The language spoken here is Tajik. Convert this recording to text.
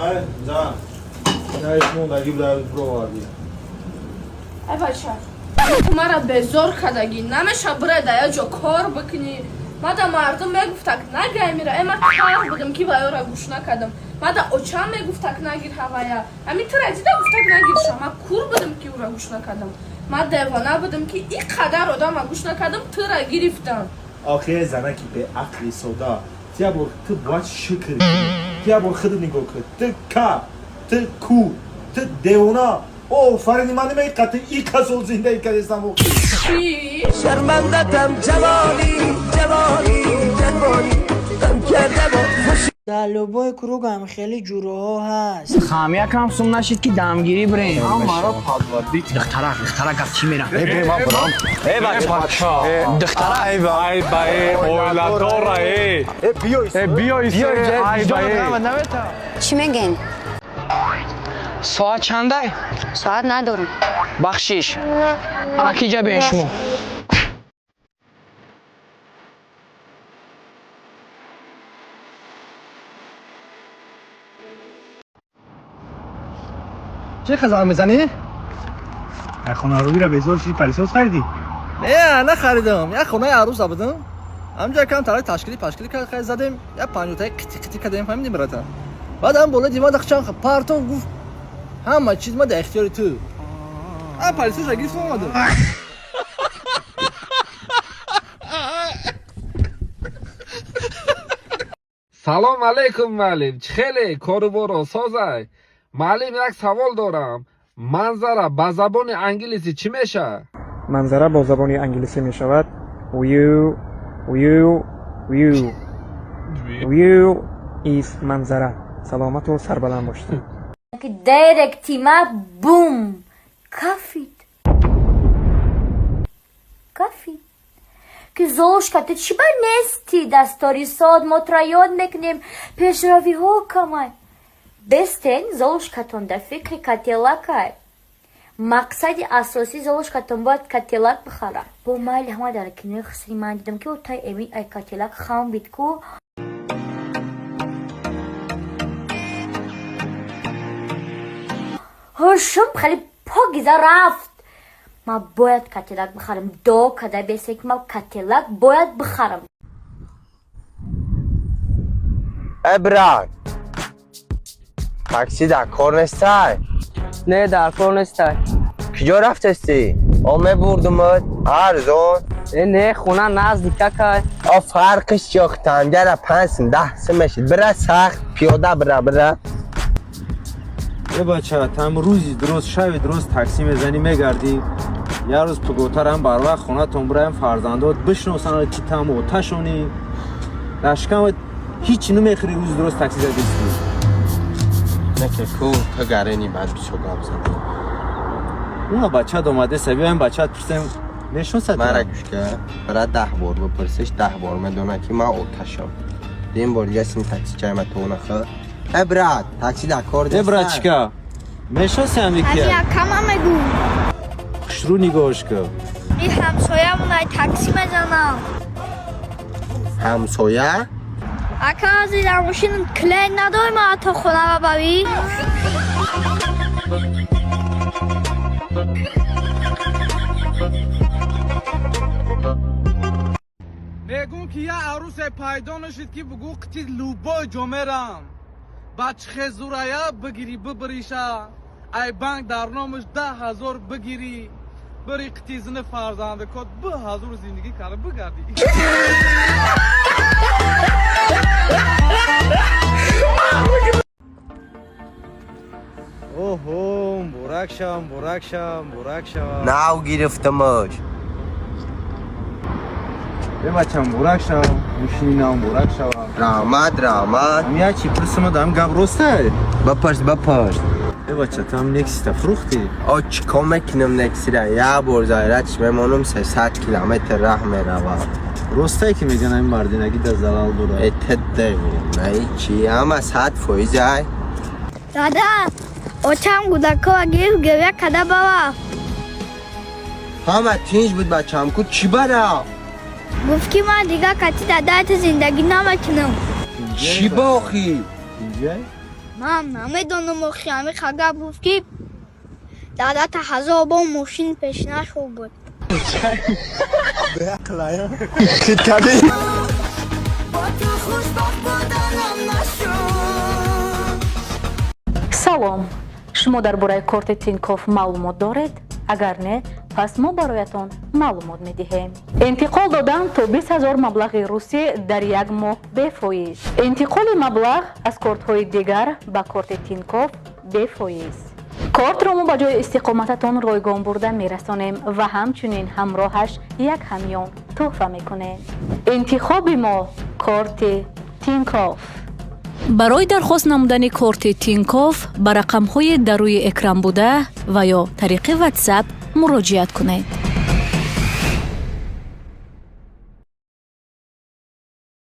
Ай, зан. Наиш мондаги буда бировардӣ. Ай бача, ту мара безор кардагӣ. Намеша бирай да як ҷо кор бикунӣ. Мада мардум мегуфтак нагай мира. Э, ман кар будам ки ваёра гӯш накардам. Мада очам мегуфтак нагир ҳавая. Ҳамин тура дида гуфтак нагирша. Ман кур будам ки ӯра гӯш накардам. Ман девона будам ки ин қадар одама гӯш накардам, тура гирифтам. Охе, занаки беақли сода. Ту як бор ту бояд шукр кунӣ. Ту як бор худат нигоҳ кун. Ту ка, ту ку, ту девона. Офарини ман намеққа ту иқа сол зиндагӣ кардестам. Чӣ? شرمندتم جوانی جوانی جوانی غم کرده و خوشی Дар любой круг ҳам хеле ҷуроҳо ҳаст. Хам якам сум нашид ки дамгирӣ бирем. Маро подводить. Духтарак, духтарак гап чӣ мера? Э, бе, ман бурам. Э, бача. Духтарак. Ай ба, ай ба, э, оиладора, э. Э, биё. Э, биё, исе, ай ба, э. Чӣ мегӯем? Соат чандай? Соат надорам. Бахшиш. Акиҷа биёен шумо. Чӣ хазар мезанӣ? Хонароиро безор шуди, пылесос харидӣ? Не, нахаридам. Як хонаи арӯса будам. Ҳамҷа кам тараи ташкили пашкили кард, хай задем, як панҷотаи қити қити кардем, фаҳмидӣ, брата? Баъд ҳам болои диван дахчан партон гуфт, ҳама чиз ма дар ихтиёри ту. А пылесос а гирифтам, омадам. Салом алейкум, муаллим. Чӣ хеле коруборо созай? Муаллим, як савол дорам. Манзара ба забони англисӣ чӣ мешавад? Манзара бо забони англисӣ мешавад view, view, view. View is манзара. Саломату сарбаланд бошед. Ки директима бум кафид, кафид, ки Золушка, ту чӣ ба нести дастори сод, мо тура ёд мекунем, пешравиҳо камай бестен. Золушкатон дар фикри кателакай. Мақсади асосии Золушкатон бояд кателак бихара. Бо майли ҳама дар кинои хусри ман дидам, ки тай эми ай кателак хам бид ку. Ҳушум хеле покиза рафт. Ман бояд кателак бихарам. Дуо када бесе, ки ман кателак бояд бихарам. Э, брат, такси дар кор нестай? Не, дар кор нестай. Куҷо рафтестӣ? О, мебурдумат арзон. Э, не, хона наздикакай. О, фарқиш чӣ охи? Танҷара 5 сум, 10 сум мешид. Бира, сахт пиёда бира, бира. Э, бача, там рӯзи дуруст, шаби дуруст такси мезанӣ, мегардӣ. Як рӯз пуготарам барвақт хонатон бираем, фарзандот бишносанд, ки там оташонӣ. Дар шикамат ҳеҷ намехӯрӣ, рӯзи дуруст такси задистӣ. Не, ку ту гарени, баъд бисёр гап задӣ. Уна бачат омадеса, биёем, бачат пурсем, мешносад. Мара гӯш ка, бира, 10 бор бипурсиш, 10 бор медона, ки ман оташам. Дим бор дига син такси чайма ту нахӯр. Э, брат, такси дар кор. Э, братчика, мешноси ҳам Ҳами ки акама мегӯ. Хушрӯ нигоҳш кун. И ҳамсоямон ай такси мезанам. Ҳамсоя? Ака, ази дар мошин клей надорем, ма то хона бабавӣ. Мегӯм, ки як арӯсе пайдо нашид, ки бугӯ қити любой ҷо мерам. Бачхезурая бигирӣ, бибириша, ай банк дар номаш 10 000 бигирӣ, бири, қити зини фарзандакот бу ҳазур зиндагӣ карда бигардӣ. Оҳо, муборак шавам, муборак шавам, муборак шавам. Нав гирифтамаш. Э, бача, муборак шавам, мошини нав муборак шавам. Раҳмат, раҳмат. Ам як чи пурсима, дам гап ростай? Бипурс, бипурс. Э, бача, там Нексита фурӯхтӣ? О, чӣ кор мекунам Нексира? Як бор зарядш мемонам, 300 километр раҳ меравам. Ростай, ки мегӯян ҳамин мардинагӣ да залал дорад? Э, тедевонаи чӣ, ҳама 100% ай. Дада, очам кӯдакҳоро гирифт, гиря када бава. Ҳама тинҷ буд, бачам, ку чӣ бара? Гуфт, ки ман дигар кати дадаи ту зиндагӣ намекунам. Чӣ бохӣ? Инҷа? Ман намедонам, охи ҳами гап гуфт, ки дадата ҳазор бор мошин пеш нашуд буд. Хит кардӣ. Бо ту хушбахт буданам нашуд. Салом, шумо дар бораи корти Тинькофф маълумот доред? Агар не, пас мо бароятон маълумот медиҳем. Интиқол додан то 20 000 маблағи русӣ дар як моҳ бефоиз. Интиқоли маблағ аз кортҳои дигар ба корти Тинькофф бефоиз. Кортро мо ба ҷои истиқомататон ройгон бурда мерасонем ва ҳамчунин ҳамроҳаш як ҳамён тӯҳфа мекунем. Интихоби мо корти Тинькофф. Барои дархост намудани корти Тинькофф ба рақамҳои дар рӯи экран буда ва ё тариқи Ватсап муроҷиат кунед.